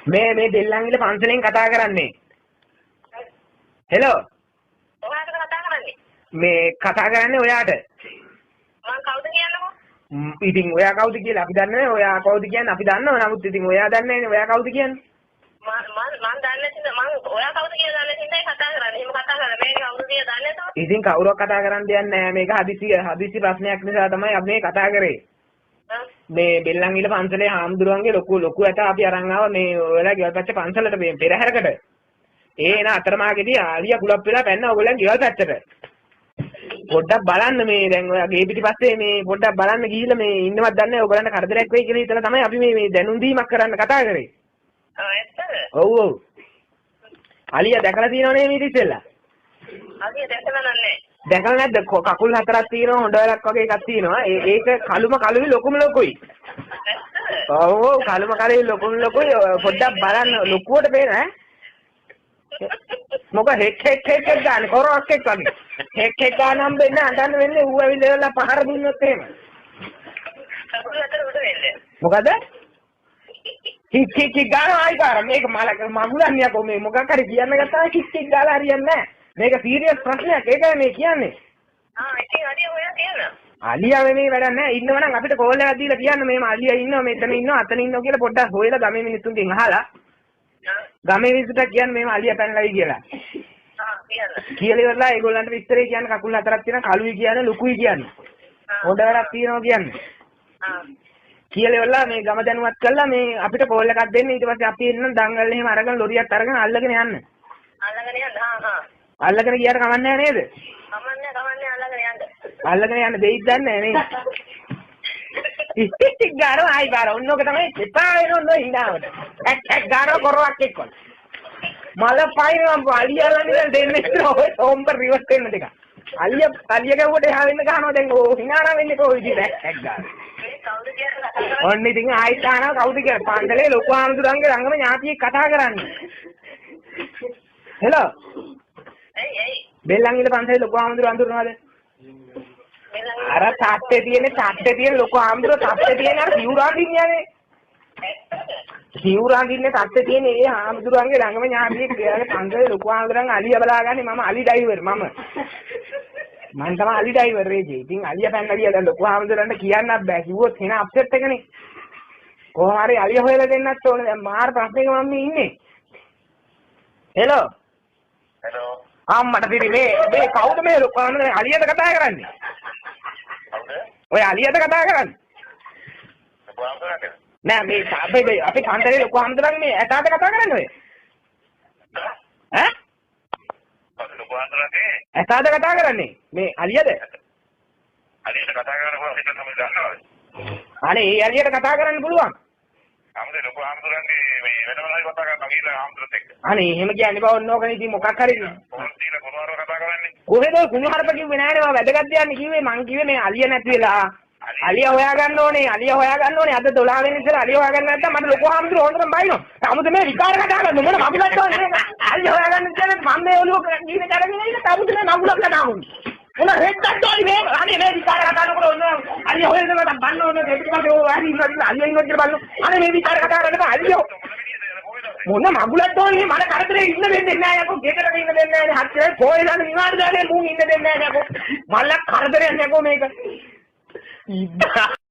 මේ මේ බෙල්ලන්විල පන්සලෙන් කතා කරන්නේ. හෙලෝ. ඔයාට කතා කරන්නේ? මේ කතා කරන්නේ ඔයාට. මං කවුද කියන්නකෝ? ඉතින් ඔයා කවුද කියලා අපි දන්නේ නැහැ. ඔයා කවුද කියන්නේ අපි දන්නවා. නමුත් ඉතින් ඔයා දන්නේ නැහැ ඔයා කවුද කියන්නේ. මං මං දන්නේ නැති මං ඔයා කවුද කියලා දන්නේ නැති හින්දායි කතා කරන්නේ. එහෙම කතා කරන්නේ මේ කවුද කියලා දන්නේ නැතුව. ඉතින් කවුරක් කතා කරන්න දෙයක් නැහැ. මේක හදිසි හදිසි ප්‍රශ්නයක් නිසා තමයි අපි මේ කතා කරේ. මේ බෙල්ලන්විල පන්සලේ හාමුදුරුවන්ගේ ලොකු ලොකු ඇට අපි අරන් ආවා මේ ඔයාලා ගෙවල් පැත්තේ පන්සලට මේ පෙරහැරකට. ඒ එන අතරමාගේදී ආලියා කුලප් වෙලා පැන්න ඔයගොල්ලන් ගෙවල් පැත්තට. පොඩ්ඩක් බලන්න මේ දැන් ඔයා ගේ පිටිපස්සේ මේ පොඩ්ඩක් බලන්න ගිහිල්ලා මේ ඉන්නවත් දන්නේ නැහැ ඔයගොල්ලන්ට කරදරයක් වෙයි කියලා හිතලා තමයි අපි මේ මේ දැනුම් දීමක් කරන්න කතා කරේ. ආ ඇත්තද? ඔව් ඔව්. අලියා දැකලා තියෙනව නේ මේ ඉතින් ඉස්සෙල්ලා? අලියා දැකලා නෑ. දැකලා නැද්ද? කකුල් හතරක් තියෙනවා හොඬ වැලක් වගේ එකක් තියෙනවා. ඒක කළුම කළුයි ලොකුම ලොකුයි. ඔව් ඔව් කළුම කළුයි ලොකුම ලොකුයි. පොඩ්ඩක් බලන්න ලොකුවට පේන ඈ. මොක හෙක් හෙක් හෙක් හෙක් ගන්න කොරවක් එක්ක වගේ. හෙක් හෙක් ගන්න හම්බෙන්නේ අඬන්න වෙන්නේ ඌ ඇවිල්ලා ඉවරලා පහර දුන්නොත් එහෙම. කකුල් හතර උඩ වෙන්නේ. මොකද? හික් හික් හික් ගානවා ආයි පාර මේක මල මගුලන් යකෝ මේ මොකක් හරි කියන්න ගත්තාම හික් හික් ගාලා හරියන්නේ නැහැ. මේක සීරියස් ප්‍රශ්නයක් ඒකයි මේ කියන්නේ. ආ ඉතින් අලියා හොයා කියන්න. අලියා මේ වැඩක් නැහැ. ඉන්නව නම් අපිට කෝල් එකක් දීලා කියන්න මේම අලියා ඉන්නවා මෙතන ඉන්නවා අතන ඉන්නවා කියලා පොඩ්ඩක් හොයලා ගමේ මිනිස්සුන්ගෙන් අහලා ගමේ මිනිස්සුන්ට කියන්න මේම අලියා පැනලායි කියලා. ආ කියන්න. කියලා ඉවරලා ඒගොල්ලන්ට විස්තරේ කියන්න කකුල් හතරක් තියෙනවා කළුයි කියන්නේ ලොකුයි කියන්නේ. හොඳ වැඩක් තියෙනවා කියන්නේ. ආ කියලා ඉවරලා මේ ගම දැනුවත් කළා මේ අපිට කෝල් එකක් දෙන්න ඊට පස්සේ අපි එන්න දඟල් එහෙම අරගෙන ලොරියක් අරගෙන අල්ලගෙන යන්න. අල්ලගෙන යන්න. හා හා. අල්ලගෙන ගියාට කමක් නැහැ නේද? කමක් නැහැ කමක් නැහැ අල්ලගෙන යන්න. අල්ලගෙන යන්න දෙයිද දන්නේ නැහැ නේ. ඉතින් ගානවා ආයි පාර ඔන්න ඔක තමයි එපා වෙන ඔන්න ඔය හිනාවට. ඇක් ඇක් ගානවා කොරවක් එක්ක. මල පයින්නවා අලියා ළඟ දෙන්නේ ඔය සෝම්බර් රිවර්ස් වෙන්න දෙක. අලියා අලියා ගැව්වට එහා වෙන්න ගහනවා දැන් ඔය හිනා නම් වෙන්නේ කොයි විදිහට ඇක් ඇක් ගානවා. මේ කවුද කියලා කතා කරන්නේ? ඔන්න ඉතින් ආයිත් අහනවා කවුද කියලා. පන්සලේ ලොකු හාමුදුරන්ගේ ළඟම ඥාතියෙක් කතා කරන්නේ. හෙලෝ. ඇයි ඇයි? බෙල්ලන්විල පන්සලේ ලොකු හාමුදුරුවෝ අඳුරනවද? අර තාත්තේ තියෙන තාත්තේ තියෙන ලොකු හාමුදුරුවෝ තාත්තේ තියෙන අර සිවුර අඳින්නේ යන්නේ. සිවුර අඳින්නේ තාත්තේ තියෙන ඒ හාමුදුරුවන්ගේ ළඟම ඥාතියෙක් එයාගේ පන්සලේ ලොකු හාමුදුරන් අලියා බලාගන්නේ මම අලි ඩ්‍රයිවර් මම. මං තමයි අලි ඩ්‍රයිවර් රේජේ. ඉතින් අලියා පැනලා ගියා දැන් ලොකු හාමුදුරන්ට කියන්නත් බෑ. කිව්වොත් එන අප්සෙට් එකනේ. කොහොම හරි අලියා හොයලා දෙන්නත් ඕනේ. දැන් මාර ප්‍රශ්නයක මම මේ ඉන්නේ. හෙලෝ. හෙලෝ. අම්මට පිරි මේ මේ කවුද මේ ලොකු හාමුදුරන් අලියාද කතා කරන්නේ? කවුද? ඔය අලියාද කතා කරන්නේ? ලොකු හාමුදුරන්ද? නෑ මේ අපේ අපේ පන්සලේ ලොකු හාමුදුරන් මේ ඇටාද කතා කරන්නේ ඔය? ඈ? කවුද ලොකු හාමුදුරන්ගේ? ඇටාද කතා කරන්නේ? මේ අලියාද? අලියට කතා කරන්න පුළුවන් එක තමයි දන්නවද? අනේ ඒ අලියට කතා කරන්න පුළුවන්. අමුදේ ලොකු හාමුදුරන්ගේ මේ වෙන මොනවද කතා කරන්න ගිහලා හාමුදුරත් එක්ක. අනේ එහෙම කියන්න එපා ඔන්න ඕකනේ ඉතින් මොකක් හරි ෆෝන් දීලා කුණුහරුප කතා කරන්නේ. කොහෙද ඔය කුණුහරුප කිව්වේ නෑනේ මම වැදගත් දෙයක් නේ කිව්වේ මං කිව්වේ මේ අලිය නැති වෙලා අලිය හොයා ගන්න ඕනේ අලිය හොයා ගන්න ඕනේ අද 12 වෙනි ඉස්සෙල්ලා අලිය හොයා ගන්න නැත්නම් මට ලොකු හාමුදුරුවෝ හොඳටම බයිනවා. අමුද මේ විකාර කතා කරන්නේ මොන මගුලක්ද ඕනේ මේක. අලිය හොයා ගන්න කියන්නේ මම මේ ඔළුව ගිහින් කරගෙන ඉන්න තමුද මේ මගුලක් කතා කරන්නේ. මොන රෙද්දක් ඕනේ මේ අනේ මේ විකාර කතා කරනකොට ඔන්න අලිය හොයන්න මට බන්න ඕනේ පිටිපස්සේ ඔය හරි ඉන්නවා කියලා අලිය ඉන්නවා කියලා බලන්න. අනේ මේ විකාර කතා කරන්න බෑ අලිය මොන මගුලක්ද ඕනේ මට කරදරේ ඉන්න දෙන්නේ නෑ යකෝ ගෙදරක ඉන්න දෙන්නේ නෑනේ හත් කොහෙද යන නිවාඩු දාන්නේ මුන් ඉන්න දෙන්නේ නෑ යකෝ මල්ලක් කරදරයක් යකෝ මේක.